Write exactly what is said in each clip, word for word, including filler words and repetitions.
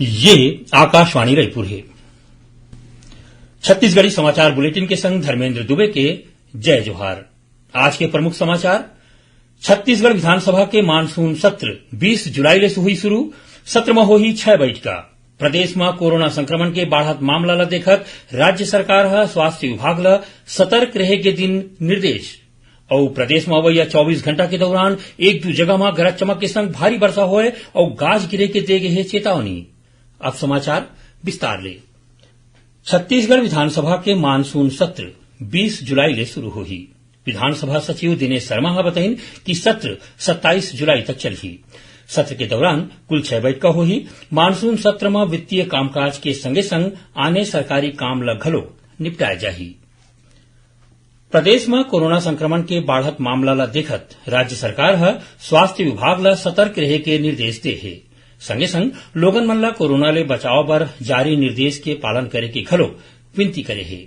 ये आकाशवाणी रायपुर हे। छत्तीसगढ़ी समाचार बुलेटिन के संग धर्मेंद्र दुबे के जय जोहार। आज के प्रमुख समाचार। छत्तीसगढ़ विधानसभा के मानसून सत्र बीस जुलाई ले होही शुरू। सत्र म होही छह बइठका। प्रदेश म कोरोना संक्रमण के बाढ़त मामला ल देखत राज्य सरकार ह स्वास्थ्य विभाग ल सतर्क रहे के दिन निर्देश। अउ प्रदेश म अवइया चौबीस घंटा के दौरान एक दू जगह म गरज चमक के संग भारी वर्षा होए अउ गाज गिरे के दे गे हे चेतावनी। अब समाचार विस्तार ले। छत्तीसगढ़ विधानसभा के मानसून सत्र बीस जुलाई ले शुरू होही। विधानसभा सचिव दिनेश शर्मा ह बतइन कि सत्र सत्ताईस जुलाई तक चलही। सत्र के दौरान कुल छह बइठका होही। मानसून सत्र म वित्तीय कामकाज के संगे संग आने सरकारी काम ल घलो निपटाए जाही। प्रदेश म कोरोना संक्रमण के बाढ़त मामला ल देखत राज्य सरकार ह स्वास्थ्य विभाग ल सतर्क रहे के निर्देश दे हे। संगे संग लोगन मन ल कोरोना ले बचाव बर जारी निर्देश के पालन करे के घलो विनती करे हे।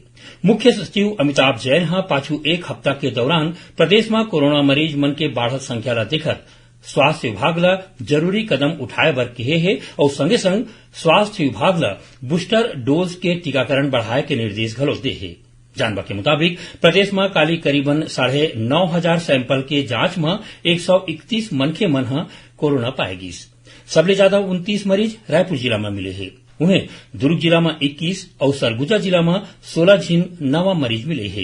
मुख्य सचिव अमिताभ जैन ह पाछू एक हफ्ता के दौरान प्रदेश म कोरोना मरीज मन के बाढ़त संख्या ल देखत स्वास्थ्य विभाग ल जरूरी कदम उठाए बर कहे हे अउ संगे संग स्वास्थ्य विभाग ल बूस्टर डोज के टीकाकरण बढ़ाए के निर्देश घलो दे हे। जानबा के मुताबिक प्रदेश म काली करीबन साढ़े नौ हजार सैंपल के जांच म एक सौ इकतीस मनखे मन ह कोरोना पाए गिस। सबले ज्यादा उनतीस मरीज रायपुर जिला म मिले हे। उहें दुर्ग जिला म इक्कीस अउ सरगुजा जिला म सोलह झिन नवा मरीज मिले हे।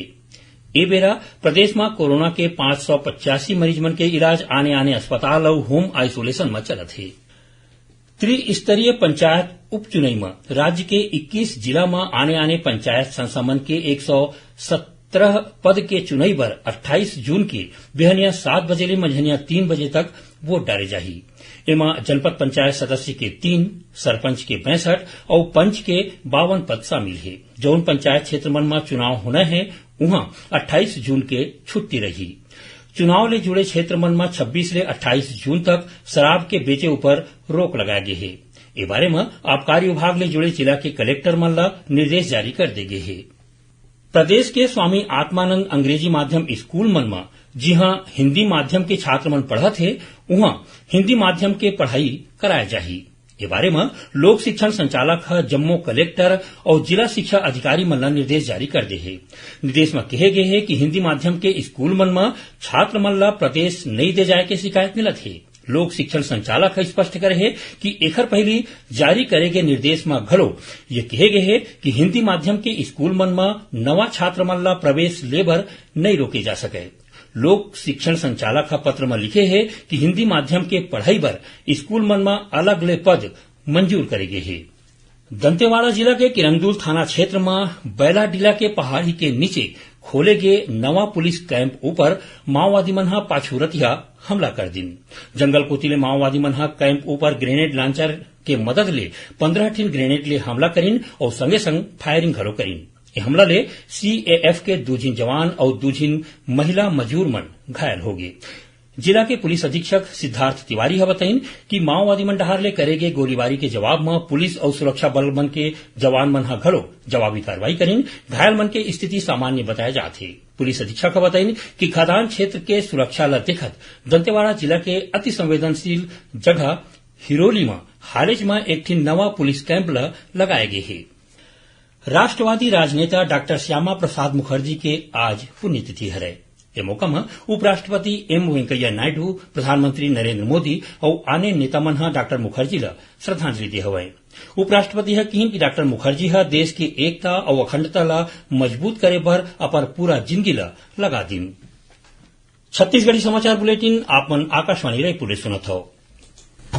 ए बेरा प्रदेश म कोरोना के पाँच सौ पचासी मरीज मन के इलाज आने-आने अस्पताल अउ होम आइसोलेशन म चलत हे। त्रिस्तरीय पंचायत उपचुनई म राज्य के इक्कीस जिला म आने-आने पंचायत संस्था मन के एक सौ सत्रह पद के चुनई बर अट्ठाईस जून के बिहनिया सात बजे ले मंझनिया तीन बजे तक वोट डारे जाही। एमा जनपद पंचायत सदस्य के तीन, सरपंच के पैंसठ अउ पंच के बावन पद शामिल हे। जउन पंचायत क्षेत्र मन म चुनाव होना हे, उहां अट्ठाईस जून के छुट्टी रही। चुनाव ले जुड़े क्षेत्र मन म छब्बीस ले अट्ठाईस जून तक शराब के बेचे ऊपर रोक लगाए गे हे। ए बारे म आबकारी विभाग ले जुड़े जिला के कलेक्टर मन ल निर्देश जारी कर दे गे हे। प्रदेश के स्वामी आत्मानंद अंग्रेजी माध्यम स्कूल मन म जिहां हिंदी माध्यम के छात्र मन पढ़त हे, उहां हिंदी माध्यम के पढ़ाई कराए जाही। ए बारे म लोक शिक्षण संचालक ह जम्मो कलेक्टर अउ जिला शिक्षा अधिकारी मन ल निर्देश जारी कर दे हे। निर्देश म कहे गे हे कि हिंदी माध्यम के स्कूल मन म छात्र मन ल प्रवेश नइ दे जाए के शिकायत मिलत हे। लोक शिक्षण संचालक ह स्पष्ट करे हे कि एखर पहिली जारी करे गे निर्देश म घलो ये कहे गे हे कि हिंदी माध्यम के स्कूल मन म नवा छात्र मन ल प्रवेश ले बर नइ रोके जा सकय। लोक शिक्षण संचालक ह पत्र म लिखे हे कि हिंदी माध्यम के पढ़ई बर स्कूल मन म अलग ले पद मंजूर करे गे हे। दंतेवाड़ा जिला के किरंदुल थाना क्षेत्र म बैलाडीला के पहाड़ी के नीचे खोले गे नवा पुलिस कैंप ऊपर माओवादी मन ह पाछू रतिहा हमला कर दिन। जंगल कोति ले माओवादी मन ह कैंप ऊपर ग्रेनेड लॉन्चर के मदद ले पंद्रह ठिन ग्रेनेड ले हमला करिन अउ संगे संग फायरिंग घलो करिन। ए हमला ले सीएएफ के दू झिन जवान अउ दू झिन महिला मजूर मन घायल होगे। जिला के पुलिस अधीक्षक सिद्धार्थ तिवारी ह बताइन कि माओवादी मन डहार ले करे गे गोलीबारी के जवाब म पुलिस अउ सुरक्षा बल मन के जवान मन ह घलो जवाबी कार्रवाई करिन। घायल मन के स्थिति सामान्य बताए जात हे। पुलिस अधीक्षक ह बताइन कि खदान क्षेत्र के सुरक्षा ल देखत दंतेवाड़ा जिला के अति संवेदनशील जगह हिरोली म हालेच म एक ठिन नवा पुलिस कैंप ल लगाए गे हे। राष्ट्रवादी राजनेता डॉक्टर श्यामा प्रसाद मुखर्जी के आज पुण्यतिथि हरय। ए मौका म उपराष्ट्रपति एम वेंकैया नायडू, प्रधानमंत्री नरेंद्र मोदी अउ आने नेता मन ह डॉक्टर मुखर्जी ल श्रद्धांजलि दे हवय। उपराष्ट्रपति ह किहीन कि डॉक्टर मुखर्जी ह देश के एकता अउ अखंडता ल मजबूत करे बर अपन पूरा जिनगी ल लगा दीन। छत्तीसगढ़ी समाचार बुलेटिन आप मन आकाशवाणी रायपुर ले सुनत हव।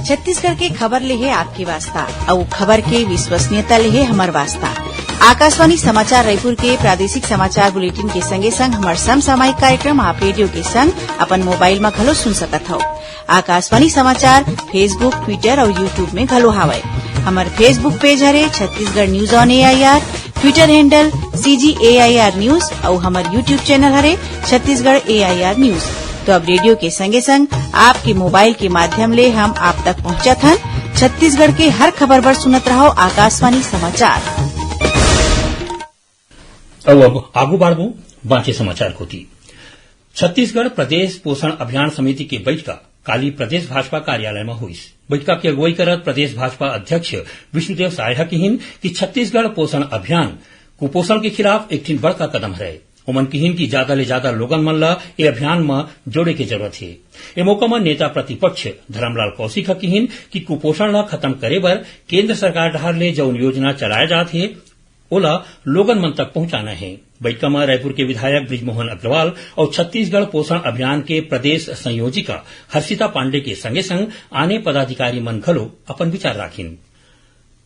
छत्तीसगढ़ के खबर ले हे आपके वास्ता, अउ खबर के विश्वसनीयता ले हे हमर वास्ता। आकाशवाणी समाचार रायपुर के प्रादेशिक समाचार बुलेटिन के संगे संग हमर समसामयिक कार्यक्रम आप रेडियो के संग अपन मोबाइल म घलो सुन सकत हव। आकाशवाणी समाचार Facebook, Twitter अउ YouTube में घलो हावय। हमर Facebook पेज हरे Chhattisgarh news on AIR, Twitter handle CG AIR news अउ हमर YouTube चैनल हरे छत्तीसगढ़ एआईआर न्यूज। तो अब रेडियो के संगे संग आपके मोबाइल के माध्यम ले हम आप तक पहुंचत हन। छत्तीसगढ़ के हर खबर बर सुनत रहव आकाशवाणी समाचार। अउ अब आगू बाढ़बो बांचे समाचार कोति। छत्तीसगढ़ प्रदेश पोषण अभियान समिति के बइठका काली प्रदेश भाजपा कार्यालय म होइस। बइठका के अगुवई करत प्रदेश भाजपा अध्यक्ष विष्णुदेव साय ह किहिन कि छत्तीसगढ़ पोषण अभियान कुपोषण के खिलाफ एक ठिन बड़का कदम हरय। ओमन किहिन कि जादा ले जादा लोगन मन ल ए अभियान म जोड़े के जरूरत हे। ए मौका म नेता प्रतिपक्ष धरमलाल कौशिक ह किहिन कि कुपोषण ल खतम करे बर केंद्र सरकार डहार ले जउन योजना चलाए जात हे, ओला लोगन मन तक पहुंचाना हे। बइठका म रायपुर के विधायक बृजमोहन अग्रवाल अउ छत्तीसगढ़ पोषण अभियान के प्रदेश संयोजिका हर्षिता पांडे के संगे संग आने पदाधिकारी मन घलो अपन विचार राखिन।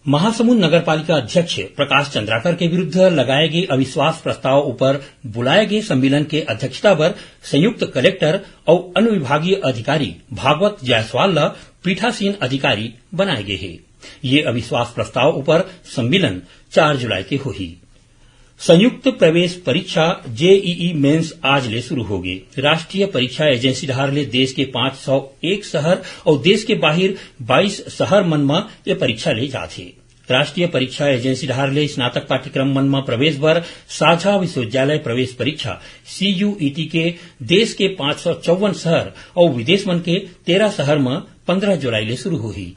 महासमुंद नगर पालिका अध्यक्ष प्रकाश चंद्राकर के विरुद्ध लगाए गे अविश्वास प्रस्ताव ऊपर बुलाए गे सम्मेलन के अध्यक्षता बर संयुक्त कलेक्टर अउ अनुविभागीय अधिकारी भागवत जायसवाल ल पीठासीन अधिकारी बनाए गे हे। ये अविश्वास प्रस्ताव ऊपर सम्मेलन चार जुलाई के होही। संयुक्त प्रवेश परीक्षा जेईई मेंस आज ले शुरू होगे। राष्ट्रीय परीक्षा एजेंसी डहार ले देश के पाँच सौ एक शहर अउ देश के बाहिर बाईस शहर मन म ये परीक्षा ले जात हे। राष्ट्रीय परीक्षा एजेंसी डहार ले स्नातक पाठ्यक्रम मन म प्रवेश बर साझा विश्वविद्यालय प्रवेश परीक्षा सीयूईटी के देश के पाँच सौ चौवन शहर अउ विदेश मन के तेरह शहर म पन्द्रह जुलाई ले शुरू होही।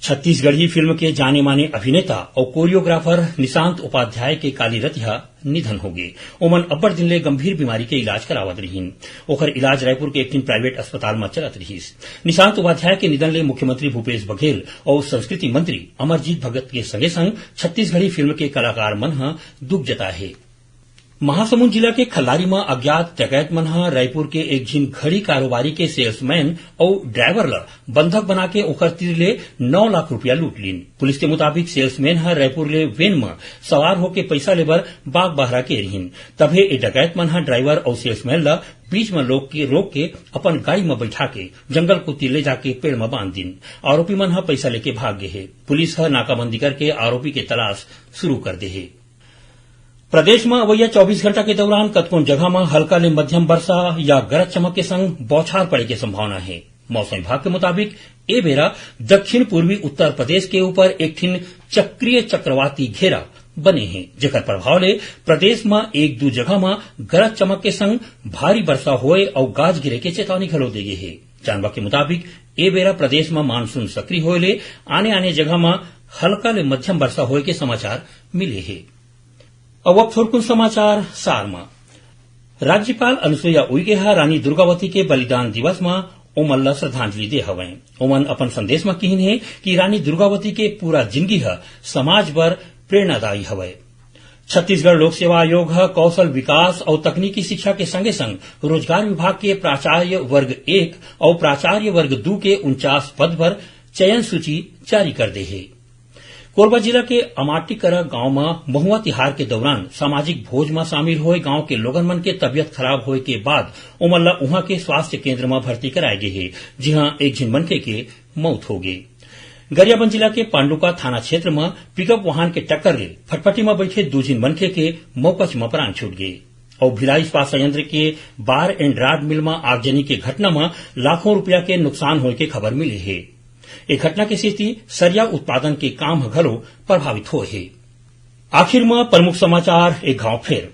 छत्तीसगढ़ी फिल्म के जाने माने अभिनेता अउ कोरियोग्राफर निशांत उपाध्याय के काली रतिहा निधन होगे। ओमन अब्बड़ दिन ले गंभीर बीमारी के इलाज करावत रिहिन। ओखर इलाज रायपुर के एक ठिन प्राइवेट अस्पताल म चलत रिहिस। निशांत उपाध्याय के निधन ले मुख्यमंत्री भूपेश बघेल अउ संस्कृति मंत्री अमरजीत भगत के संगे संग छत्तीसगढ़ी फिल्म के कलाकार मन ह दुख जताए हे। महासमुंद जिला के खल्लारी म अज्ञात डकैत मन ह रायपुर के एक झिन घड़ी कारोबारी के सेल्समैन अउ ड्राइवर ल बंधक बना के ओखर तीर ले नौ लाख रुपया लूट लीन। पुलिस के मुताबिक सेल्समैन ह रायपुर ले वेन म सवार होके पइसा लेबर बागबाहरा के रिहिन। तभे ए डकैत मन ह ड्राइवर अउ सेल्समैन ल बीच म लोक के रोक के अपन गाड़ी म बइठा के जंगल कोती ले जाके पेड़ म बांध दीन। आरोपी मन ह पइसा लेके भाग गे हे। पुलिस ह नाकाबंदी करके आरोपी के तलाश शुरू कर दे हे। प्रदेश म अवइया चौबीस घंटा के दौरान कतकोन जगह म हल्का ले मध्यम वर्षा या गरज चमक के संग बौछार पड़े के संभावना हे। मौसम विभाग के मुताबिक ए बेरा दक्षिण पूर्वी उत्तर प्रदेश के ऊपर एक ठिन चक्रीय चक्रवाती घेरा बने हे, जेकर प्रभाव ले प्रदेश म एक दू जगह म गरज चमक के संग भारी वर्षा होए अउ गाज गिरे के चेतावनी घलो दे गे हे। जानबा के मुताबिक ए बेरा प्रदेश म मानसून सक्रिय होए ले आने-आने जगह म हल्का ले मध्यम वर्षा होए के समाचार मिले हे। अउ अब थोरकुन समाचार सार म। राज्यपाल अनुसुईया उइके ह रानी दुर्गावती के बलिदान दिवस म ओमन ल श्रद्धांजलि दे हवय। ओमन अपन संदेश म किहिन हे कि रानी दुर्गावती के पूरा जिनगी ह समाज बर प्रेरणादायी हवय। छत्तीसगढ़ लोक सेवा आयोग ह कौशल विकास अउ तकनीकी शिक्षा के संगे संग रोजगार विभाग के प्राचार्य वर्ग एक अउ प्राचार्य वर्ग दू के उनचास पद बर चयन सूची जारी कर दे हे। कोरबा जिला के अमाटीकरा गांव म महुआ तिहार के दौरान सामाजिक भोज म शामिल होए गांव के लोगन मन के तबियत खराब होए के बाद ओमन ल उहां के स्वास्थ्य केंद्र म भर्ती कराए गे हे, जिहां एक झिन मनखे के मौत हो गे। गरियाबंद जिला के पांडुका थाना क्षेत्र म पिकअप वाहन के टक्कर ले फटफटी म बइठे दू झिन मनखे के मौकच म प्राण छूट गे। अउ भिलाई इस्पात संयंत्र के बार एंड राड मिल म आगजनी के घटना म लाखों रुपया के नुकसान होए के खबर मिले हे। ए घटना के सेती सरिया उत्पादन के काम ह घलो प्रभावित होए हे। आखिर म प्रमुख समाचार एक घाव फेर।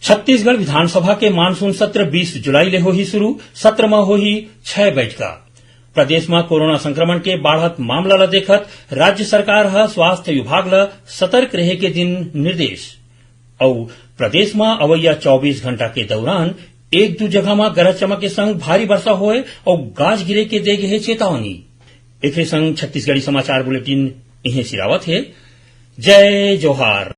छत्तीसगढ़ विधानसभा के मानसून सत्र बीस जुलाई ले होही शुरू। सत्र म होही छह बैठका। प्रदेश म कोरोना संक्रमण के बाढ़त मामला ल देखत राज्य सरकार ह स्वास्थ्य विभाग ल सतर्क रहे के दिन निर्देश। अउ प्रदेश म अवइया चौबीस घंटा के दौरान एक दू जगह म गरज चमक के संग भारी वर्षा होए अउ गाज गिरे के दे गे हे चेतावनी। एखरे संग छत्तीसगढ़ी समाचार बुलेटिन इहें सिरावत हे। जय जोहार।